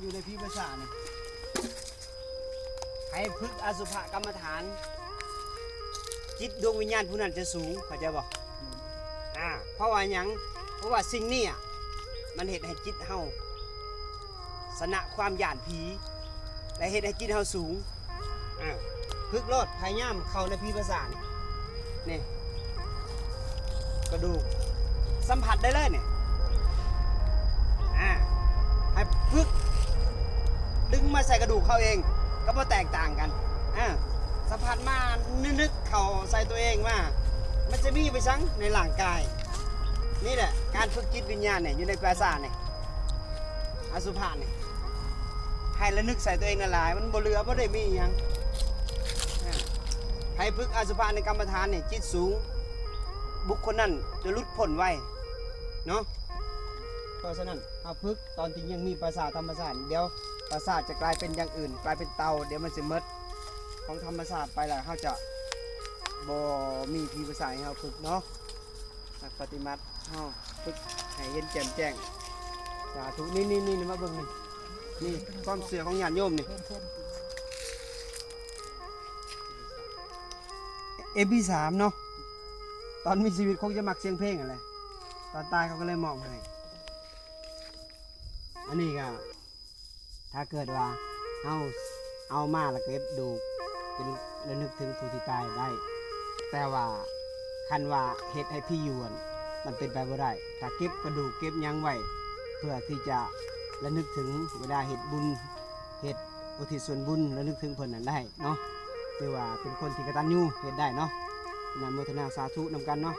ຢູ່ໃນຜີພາສານີ້ ໃຫ້ຝຶກອະສຸພະກຳມະຖານ ຈິດດວງວິນຍານຜູ້ນັ້ນຈະສູງ ເຂົ້າໃຈບໍ່? ອ່າ ເພາະວ່າຫຍັງ? ເພາະວ່າສິ່ງນີ້ອະ ມັນເຮັດໃຫ້ຈິດເຮົາຊະນະຄວາມຢ້ານຜີ ແລະ ເຮັດໃຫ້ຈິດເຮົາສູງ. ອ່າ ຝຶກໂລດ ພະຍາຍາມເຂົ້າໃນຜີພາສານີ້ ນີ້ ກະດູກ ສຳຜັດໄດ້ເລີຍນີ້. ອ່າ ໃຫ້ຝຶກດຶງມາໃສ່ກະດູກເຮົາເອງ ກະບໍ່ແຕກຕ່າງກັນ. ອ່າ ສຳຜັດມາ ນຶກໆເຂົ້າໃສ່ຕົວເອງມາ ມັນຈະມີໄປສັງໃນຮ່າງກາຍ. ນີ້ແຫຼະ ການຝຶກຈິດວິນຍານນີ້ ຢູ່ໃນພາສານີ້ ອະສຸພະນີ້ ໃຫ້ລະນຶກໃສ່ຕົວເອງຫຼາຍໆ ມັນບໍ່ເຫຼືອ ບໍ່ໄດ້ມີຫຍັງ. ອ່າ ໃຫ້ຝຶກອະສຸພະໃນກຳມະຖານນີ້ ຈິດສູງ ບຸກຄົນນັ້ນຈະຫຼຸດພົ້ນໄວເນາະ. ເພາະສະນັ້ນ ເຮົາຝຶກຕອນທີ່ຍັງມີພາສາທຳມະຊາດ ດຽວພາສາດຈະກາຍເປັນຢ່າງອື່ນ ກາຍເປັນເຕົ່າ ດຽວມັນຊິໝົດຂອງທຳມະຊາດໄປແລ້ວ ເຮົາຈະບໍ່ມີຜີພາສາດໃຫ້ເຮົາຝຶກເນາະ. ນັກປະຕິບັດເຮົາຝຶກໃຫ້ເຫັນແຈ່ມແຈ້ງ. ສາທຸ. ນີ້ໆໆ ມາເບິ່ງນີ້ ນີ້ຄວາມເຊື່ອຂອງຍາດໂຍມນີ້ ເອັມພີສາມເນາະ. ຕອນມີຊີວິດຄົງຈະມັກສຽງເພງຫັ້ນແຫຼະ ຕອນຕາຍເຂົາກະເລີຍມອບໃຫ້. ອັນນີ້ກະ ຖ້າເກີດວ່າເຮົາເອົາມາແລ້ວເກັບດູກ ເປັນລະນຶກເຖິງຜູ້ທີ່ຕາຍໄດ້. ແຕ່ວ່າຄັນວ່າເຮັດໃຫ້ຜີຢູ່ຫັ້ນ ມັນເປັນໄປບໍ່ໄດ້. ຖ້າເກັບກະດູກເກັບຫຍັງໄວ້ ເພື່ອທີ່ຈະລະນຶກເຖິງເວລາເຮັດບຸນ ເຮັດອຸທິດສ່ວນບຸນລະນຶກເຖິງເພິ່ນນັ້ນໄດ້ເນາະ. ຖືວ່າເປັນຄົນທີ່ກະຕັນຍູເຮັດໄດ້ເນາະ. ອະນຸໂມທະນາສາທຸນຳກັນເນາະ.